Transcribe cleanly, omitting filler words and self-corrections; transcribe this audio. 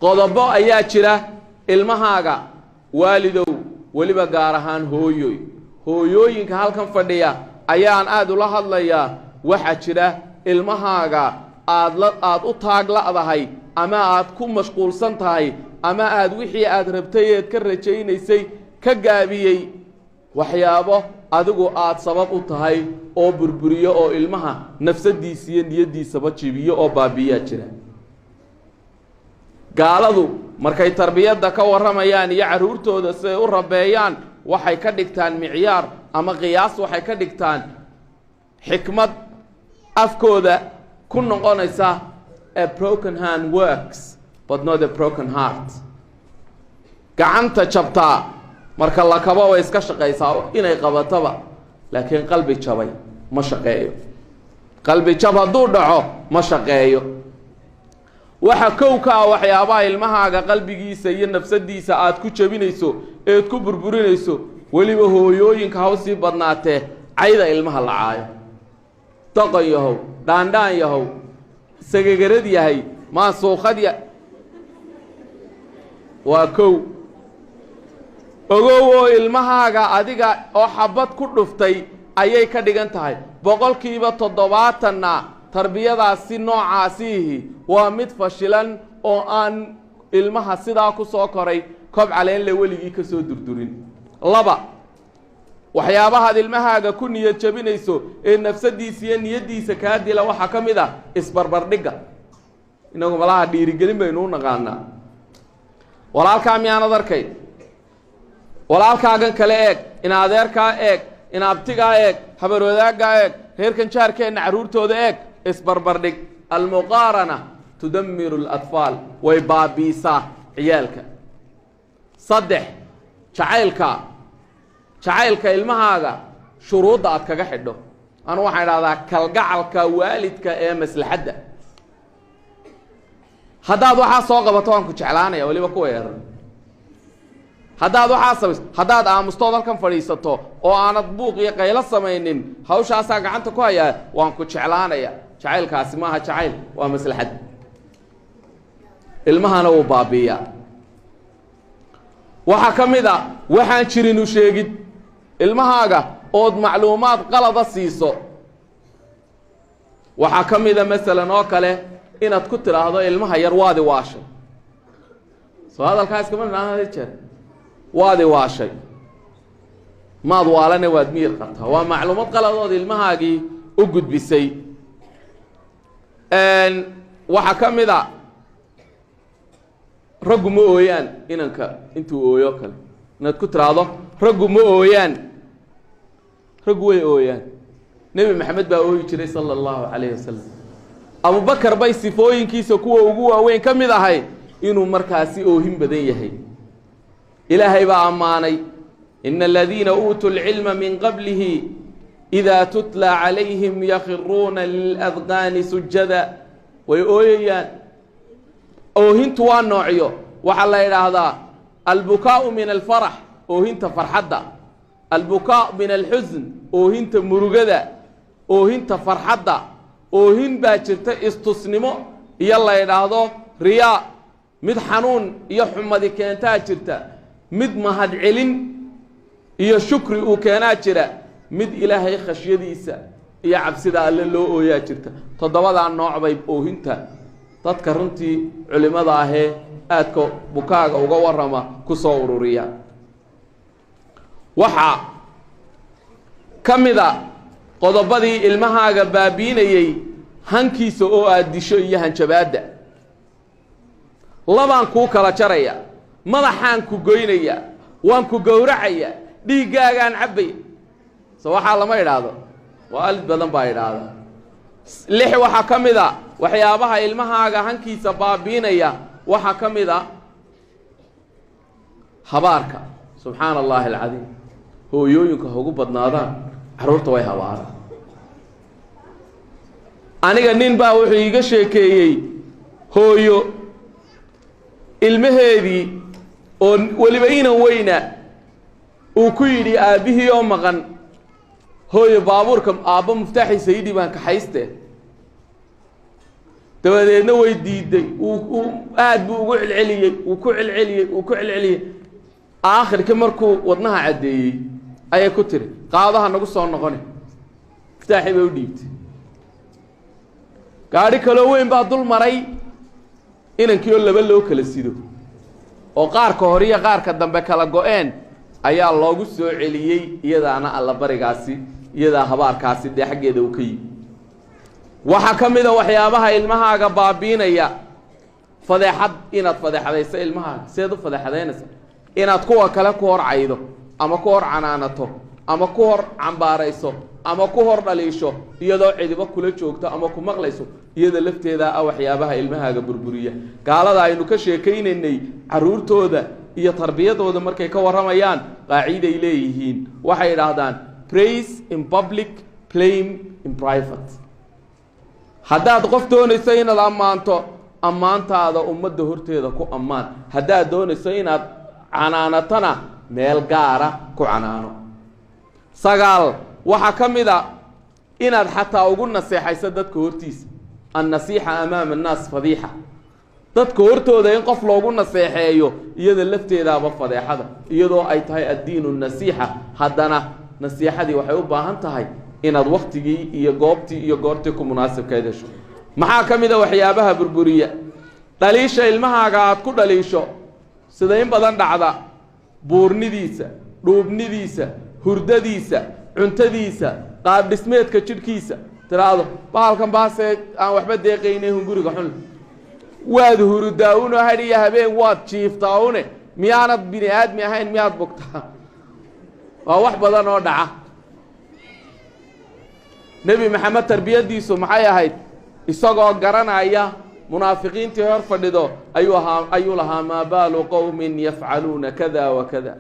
Qodobo ayaa jira ilmahaaga, waalidow, weliba gaar ahaan hooyoy, hooyooyinka halkan fadhiya ayaan aada ula hadlayaa. Waxaa jira ilmahaaga aad la aada u taag la'dahay ama aad ku mashquulsan tahay ama aad wixii aad rabtay eed ka rajaynaysay ka gaabiyey, waxyaabo adigu aada sabab u tahay oo burburiyo oo ilmaha nafsadiisa iyo niyaddiisaba jibiyo oo baabiyaa jira. Gaaladu markay tarbiyadda ka warramayaan iyo carruurtooda siday u rabeeyaan, waxay ka dhigtaan micyaar ama qiyaas, waxay ka dhigtaan xikmad afkooda ku noqonaysa "A broken hand works but not a broken heart." Gacanta jabtaa marka la kabo way iska shaqaysaa inay qabataba, laakiin qalbi jabay ma shaqeeyo. Qalbi jab hadduu dhaco, ma shaqeeyo. Waxa kow ka ah waxyaabaha ilmahaaga qalbigiisa iyo nafsadiisa aada ku jebinayso eed ku burburinayso, weliba hooyooyinka ha usii badnaatee, cayda ilmaha la caayo: doqon yahow, dhaandhaan yahow, sagagarad yahay, maa suuqad ya. Waa kow. Ogow oo ilmahaaga adiga oo xabad ku dhuftay ayay ka dhigan tahay. 70%-na tarbiyadaasi noocaasiihi waa mid fashilan oo aan ilmaha sidaa ku soo koray kob caleenle weligii ka soo durdurin. Laba, waxyaabahaad ilmahaaga ku niyad jabinayso ee nafsadiisa iyo niyaddiisa kaa dila waxaa ka mid ah isbarbardhigga. Inagu malaha dhiirigelin baynu u naqaanaa. Walaalkaa miyaanad arkayn? Walaalkaagan kale eeg, in adeerkaa eeg, in abtigaa eeg, habarwadaaggaa eeg, reerkan jaarkeenna carruurtooda eeg. Isbarbardhig, المقارنة تدمر الأطفال, way baabiisaa ciyaalka. Saddex, jacaylka ilmahaaga shuruudda aad kaga xidho. Anu waxaan idhahdaa kalgacalka waalidka ee maslaxadda. Haddaad waxaa soo qabato, waan ku jeclaanaya. Weliba kuwa yeeran, haddaad waxaa samayso, haddaad aamustood halkan fadhiisato oo aanad buuq iyo qaylo samaynin, hawshaasaa gacanta ku hayaa, waan ku jeclaanaya. Jacaylkaasi maaha jacayl, waa maslaxad. Ilmahana wuu baabiiyaa. Waxaa ka mid a waxaan jirin u sheegid ilmahaaga ood macluumaad qalada siiso. Waxaa ka mida masalan oo kale inaad ku tidhaahdo ilmaha yar, "Waadi waashay." Soo hadalkaa iskama idhaahda jeer? "Waadi waashay." Maad waalane, waad miyir qabtaa. Waa macluumad qaladood ilmahaagii u gudbisay. Waxaa ka mid a "Raggu ma ooyaan." Inanka intuu ooyo kale inaad ku tiraahdo "Raggu ma ooyaan." Raggu way ooyaan. Nebi Maxamed baa ooyi jiray صلى الله عليه وسلم. Abubakar bay sifooyinkiisa kuwa ugu waaweyn ka mid ahay inuu markaasi oohin badan yahay. Ilaahay baa ammaanay: "إن الذين أوتوا العلم من قبله إذا تتلى عليهم يخرون للأذقان سجدا." Way ooyayaan. Oohintu waa noocyo. Waxaa la yidhaahdaa البكاء من الفرح, oohinta farxadda, البكاء من الحزن, oohinta murugada, oohinta farxadda, oohin baa jirta istusnimo iyo la yidhaahdo riyaa, mid xanuun iyo xumadi keentaa jirta, mid mahadcelin iyo shukri uu keenaa jira, mid Ilaahay khashyadiisa iyo cabsida Alle loo ooyaa jirta. Toddobadaa nooc bay oohinta dadka runtii culimada ahee aadka bukaaga uga warrama ku soo ururiya. Waxaa ka mid a qodobadii ilmahaaga baabiinayey hankiisa oo aada disho iyo hanjabaadda: "Labaan kuu kala jaraya, madaxaan ku goynaya, waan ku gowracaya, dhiiggaagaan cabbaya." So waxaa lama idhaahdo, waalid badan baa idhaahda. Lix, waxaa ka mid a waxyaabaha ilmahaaga hankiisa baabiinaya, waxaa ka mid a habaarka. سبحان الله العظيم. Hooyooyinka ha ugu badnaadaan, carruurta way habaaraan. Aniga nin baa wuxuu iiga sheekeeyey hooyo ilmaheedii oo weliba inan weyna uu ku yidhi aabbihii oo maqan: "Hooyo, baabuurka aabba muftaaxiisa ii dhibaan kaxayste." Dabadeedna way diiday. Uu aad buu ugu celceliyey, uu ku celceliyey, uu ku celceliyey. Aakhirkii markuu wadnaha caddeeyey ayay ku tiri: "Qaadaha nagu soo noqoni." Miftaaxii bay u dhiibtay. Gaadhi kaloo weyn baa dul maray inankii oo laba loo kala sido, oo qaarka hore iyo qaarka dambe kala go-een ayaa loogu soo celiyey. Iyadaana allabarigaasi, iyadaa habaarkaasi dee xaggeeda uu ka yimi. Waxaa ka mid a waxyaabaha ilmahaaga baabiinaya fadeexad, inaad fadeexadayso ilmahaaga. Sideed u fadeexadaynaysa? Inaad kuwa kale ku hor caydo, ama ku hor canaanato, ama ku hor cambaarayso, ama ku hor dhaliisho, iyadoo cidibo kula joogto ama ku maqlayso. Iyada lafteeda ah waxyaabaha ilmahaaga burburiya. Gaalada aynu ka sheekaynaynay, carruurtooda iyo tarbiyadooda markay ka warramayaan, qaaciiday leeyihiin. Waxay idhaahdaan: "Praise in public, blame in private." Haddaad qof doonayso inaad ammaanto, ammaantaada ummadda horteeda ku ammaan. Haddaad doonayso inaad canaanatona, meel gaara ku canaano. 9, waxaa ka mid a inaad xataa ugu naseexayso dadka hortiisa. النصيحة أمام الناس فضيحة. Dadka hortooda in qof loogu naseexeeyo, iyada lafteedaaba fadeexada. Iyadoo ay tahay الدين النصيحة, haddana nasiixadii waxay u baahan tahay inaad waktigii iyo goobtii iyo goortii ku munaasibkeed hesho. Maxaa ka mid a waxyaabaha burburiya? Dhaliisha ilmahaaga aad ku dhaliisho, sida in badan dhacda, buurnidiisa, dhuubnidiisa, hurdadiisa, cuntadiisa, qaab dhismeedka jidhkiisa. Tiraahdo: "Bahalkan baasee aan waxba deeqaynay, hunguriga xun, waad hurudaa uno, hadhiya habeen waad jiiftaa une, miyaanad bini aadmi ahayn? Miyaad bugtaa?" Waa wax badan oo dhaca. Nebi Maxamed tarbiyaddiisu maxay ahayd? Isagoo garanaya munaafiqiintii hor fadhido ayuu ahaa, ayuu lahaa: "ما بال قوم يفعلون كذا وكذا."